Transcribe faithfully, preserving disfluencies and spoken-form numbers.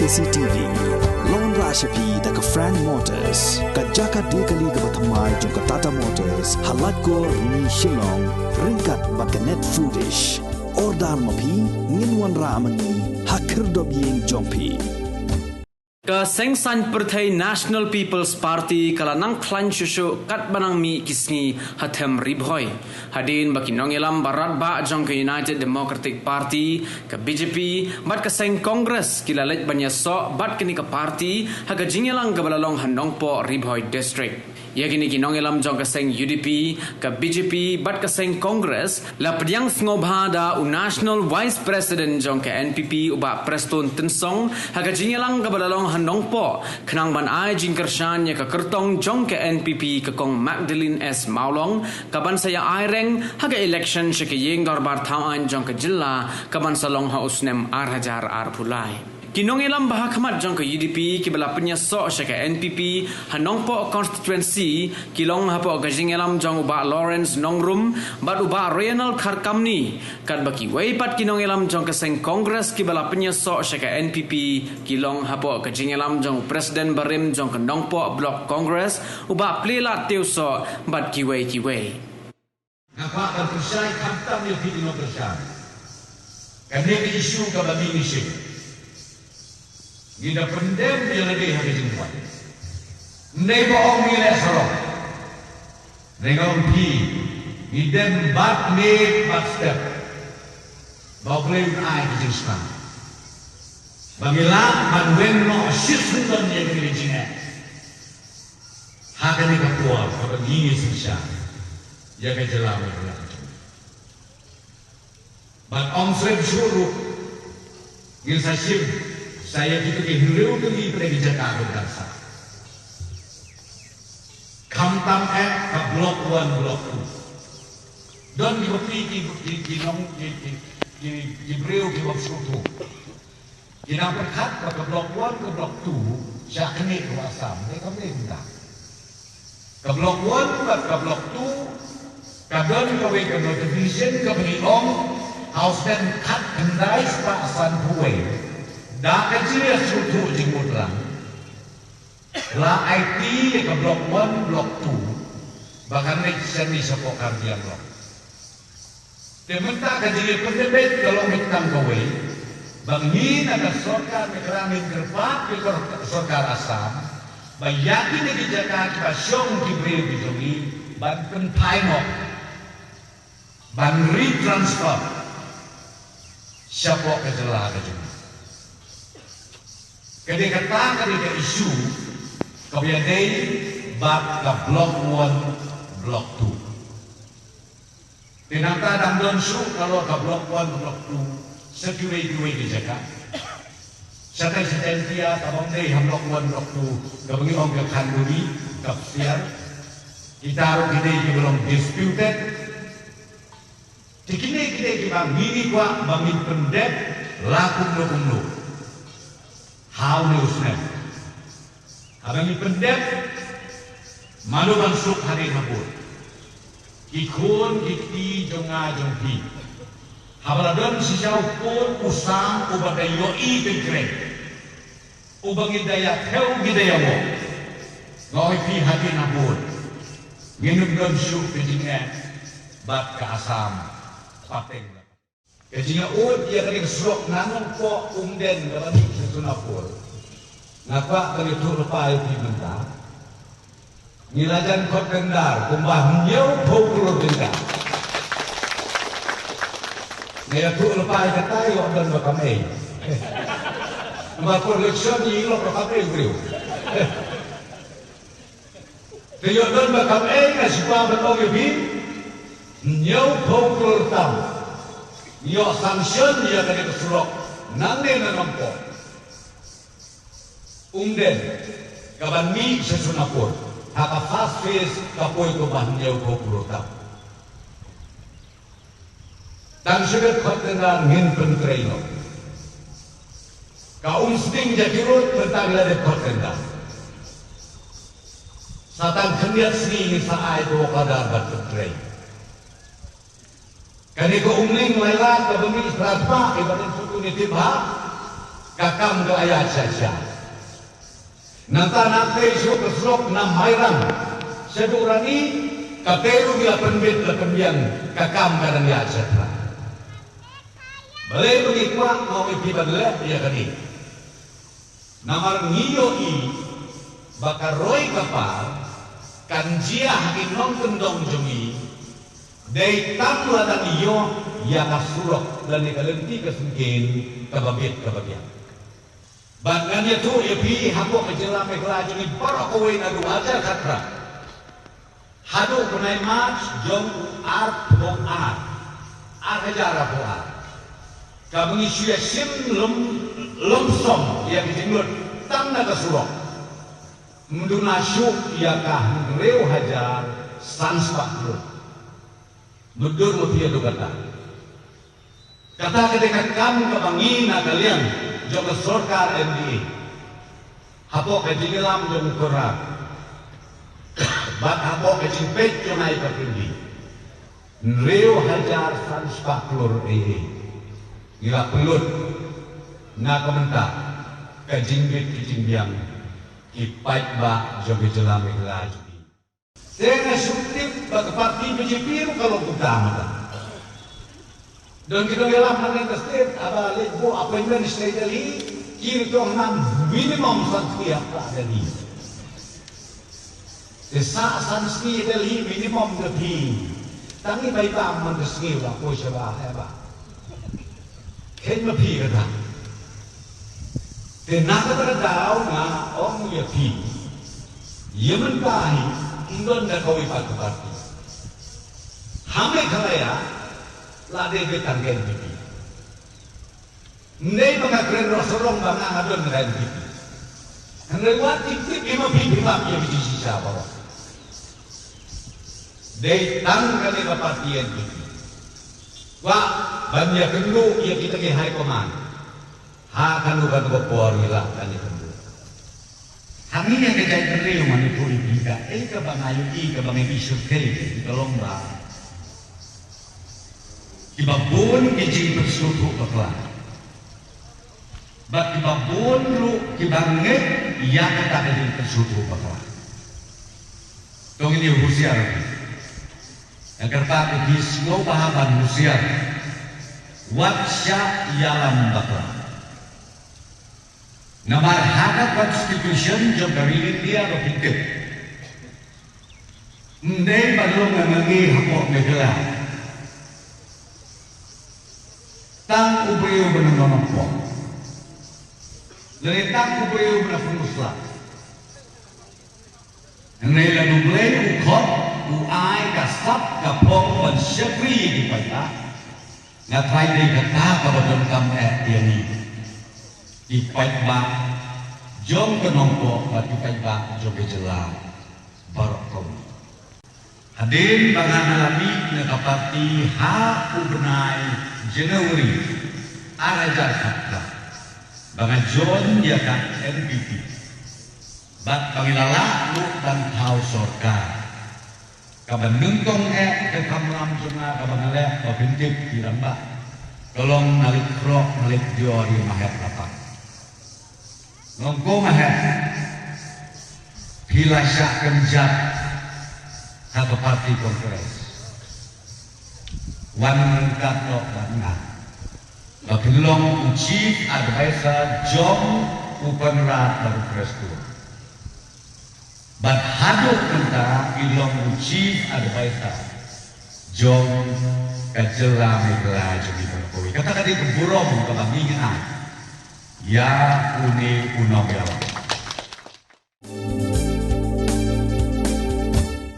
C T V. Long ra sha phi da ka Frank Motors, ka jaka de kali kaba thymmai jong ka Tata Motors, ha Laitkor, Rni, Shillong, ryngkat bad ka Net Foodish. Order ma phi, ngin wanrah ma ngi ha khyrdop ïing jong phi. Ka Seng Saiñ Pyrthei National People's Party ka la nang khlaiñ shuh shuh katba nang mih ki sngi ha them Ri Bhoi. Hadien ba ki nongïalam ba radbah jong ka United Democratic Party, ka B J P, bad ka seng Congress ki la leit ban ïasoh bad kane ka party ha ka jingïalang kaba la long ha Nongpoh, Ri Bhoi District. Ïa kine ki nongïalam jong ka seng U D P, ka B J P bad ka seng Congress la pdiang sngewbha da u National Vice President jong ka N P P, u Bah Prestone Tynsong, ha ka jingïalang kaba la long ha Nongpoh, khnang ban ai jingkyrshan ïa ka kyrtong jong ka N P P, ka Kong Magdalene S Mawlong, kaban sa ïa aireng ha ka election sha ka ïing dorbar thaw aiñ jong ka jylla, kaban sa long ha u snem ar hajar arphew lai. Ki nongïalam ba ha khmat jong ka U D P kiba la pynïasoh sha ka N P P ha Nongpoh constituency ki long hapoh ka jingïalam jong u Bah Lawrence Nongrum bad u Bah Raynold Kharkamni, katba kiwei pat ki nongïalam jong ka seng Congress kiba la pynïasoh sha ka N P P ki long hapoh ka jingïalam jong u President barim jong ka Nongpoh Block Congress, u Bah Plielad Tiewsoh, bad kiwei kiwei. Nga kwah ban pyrshang khamtam ïa phi ki nongpyrshang. Kane ka issue kaba ngi ngi shim, ngi da pyndem ïa lade ha ka jingwan. Ym dei ba ong ngi leh sarong. Ngi ong phi, ngi dem bad miet bad step. Ba U Blei un ai ka jingsnam ba ngi lah ban wan noh shisyndon ïa kane ka jingeh. Ha kane ka por kaba ngi ngi synshar ïa ka jylla Meghalaya. Ban ong shuh shuh ruh, ngin sa shim sa ïa kito ki hynriew tylli ki jaka ba dang sah. Khamtam eh ka Block One, Block Two. Don ki bapli ki, ki, ki nong, ki, ki, ki, ki briew ki bapli shuh shuh. Ki nang pyrkhat ba ka Block One, ka Block Two, sha kane ka Assam, dei kam dei kumta. Ka Block One bad ka Block Two, ka don kawei ka notification kaba ngi ong, ha u snem khatkhyndai spah sanphew wei, da ka jingïasngewthuh jingmut lang, la aiti ïa ka Block One, Block Two, ba kan leit shane shapoh Karbi Anglong. Te mynta ka jingïapyndep ka long beit tang kawei, ba ngi na ka sorkar Meghalaya ngin kyrpad ïa ka sorkar Assam ba ïa kine ki jaka kiba shong ki briew ki jong ngi ban pynphai noh, ban retransfer shapoh ka jylla ka jong ngi. Ka dei kata ka dei ka issue kaba ïadei bad ka Block One, Block Two. Te nangta dang don shuh halor ka Block One, Block Two, sha kiwei kiwei ki jaka. Shatai sha Jaintia, kaba ym dei ha Block One, Block Two, kaba ngi ong ka Khanduri, ka Psiar. Kita ruh ki dei kiba long disputed. Te kine ki dei kiba ngi ngi kwah ba ngin pyndep la kumno kumno. Ha une u snem. Haba ngi pyndep, mano ban suk hadien habud? Ki khun ki kti jong nga jong phi, haba la don shisha u pud u sam uba da ïohi kynkreh, uba ngi da ïa thew ngi da ïa wok, nga ong ïa phi hadien habud ngin ym don shuh ka jingeh bad ka Assam pateng. Ka jingïaud ïa kane ka surok na Nongpoh Umden kaba mih sha Sonapur, nga kwah ban ïathuh lypa ïa phi mynta. Ngi la jan khot tender kumba hynñiewphew klur tyngka. Nga ïathuh lypa ïa kata, ïoh don ba kam ei. Namar por election ïoh ba kam ei briew. Te ïoh don ba kam ei, nga shu kwah ban ong ïa phi, hynñiewphew klur tam ïoh sanction ïa kane ka surok nangne na Nongpoh Umden, kaban mih sha Sonapur. Ha ka first phase ka poi kumba hynñiewphew klur tam. Tang shibit khot tender ngin pyntrei noh. Ka Umsning Jakhirot mynta ngi la dep khot tender. Sa tang khyndiat sngi ngin sa ai ka work order ban pyntrei. Kane ka Umling Lailad kaba mih Phra Tpah, iba dang shu tip ha. Ka kam ka la ïaid sha sha. Nangta na tei shuh ka surok na Mairang shaduh Rani, ka tei ruh ki la pynbit la pynbiang, ka kam ka dang ïaid sha phra. Balei ba ngi kwah, nga ong ïa phi ban leh ïa kane. Namar ngi ïohi ba ka roi ka par kan jia ha ki nongkyndong jong ngi, dei tang lada ngi ïoh ïa ka surok lane ka lynti ka syngkien kaba bit kaba biang. Bad ngan ïathuh ïa phi, hapoh ka jylla Meghalaya jong ngi baroh kawei naduh arhajar khatphra haduh u bnai March jong u arphew ar, arhajar arphew ar, kaba ngi shu ïa shim lum, lump sum ïa ka jinglut tang na ka surok, ym duna shuh ïa ka hynriew hajar san spah klur. Mutdur ma phi haduh katta. Kata ka dei ka kam kaba ngi na ka liang jong ka sorkar M D A, hapoh ka jingïalam jong u Conrad bad hapoh ka jingpeit jong nga ïa ka Pyrdi, hynriew hajar san spah klur A A, ngi la pynlut na ka bynta ka jingbit ka jingbiang ki paidbah jong ka jylla Meghalaya jong ngi. Te nga shu tip ba ka party B J P ruh ka long kumta mynta. Don ki nongïalam hangne ha state, haba leit buh appointment sha Delhi, ki ruh tong nam minimum san sngi ha Delhi. Te sa san sngi Delhi minimum da phi. Tang i bai bam man da sngi la poi sha ba, eh, ba. Khein ma phi kata. Te na kata ka daw nga ong ïa phi, ïa mynta hi ym don da kawei pat ka party. Ha Meghalaya la dei beit tang ka N P P. Ym dei ba nga kren roh sarong ba nga nga don da ka N P P. Hynrei wat tip tip ïa ma phi, phi map ïa phi shisha baroh. Dei tang kane ka party N P P. Kwah ban ïakynduh ïa kita ki high command. Ha kano kano ka por ngi lah ban ïakynduh. Hangne ïa ka jaitbynriew, ngan ïathuh ïa phi kaei kaba nga ïohi, kaba nga ïohi shyrkhei ka long ba kiba bun ki jingpynsngewthuh bakla. Bad kiba bun ruh kiba ngeit ïa kata ka jingpynsngewthuh bakla. To ngin ïa husiar. Ïa kata ka jingsngewbha ban husiar. Wat shah ïalam bakla. Namar ha ka constitution jong ka ri India ruh phi tip, ym dei ban long ngi hapoh Meghalaya tang u briew ba na Nongpoh, lane tang u briew ba na Pynursla. Hynrei lada U Blei u khot, u ai ka sap ka phong ban shakri ïa ki paidbah. Nga tharai dei kata kaba donkam eh ïa ngi, ki paidbah jong ka Nongpoh bad ki paidbah jong ka jylla baroh kawei. Hadien ba nga la mih na ka party ha u bnai January ar hajar khatphra, ba nga join ïa ka N P P, bad ba ngi la lah ruh ban thaw sorkar. Kaba nyngkong eh ka kamram jong nga kaba nga leh, ba phin tip phi rangbah, ka long nga leit khroh, nga leit dior ïa Mahet Lapang. Nga ong, ko Mahet, phi la shah kynjat ha ka party Congress. Wan ryngkat noh bad nga ba phin long u chief advisor jong u Conrad bad u Prestone. Bad haduh mynta i long u chief advisor jong ka jylla Meghalaya jong ngi baroh kawei. Kata ka dei ka burom kaba ngi ai ïa une u nongïalam.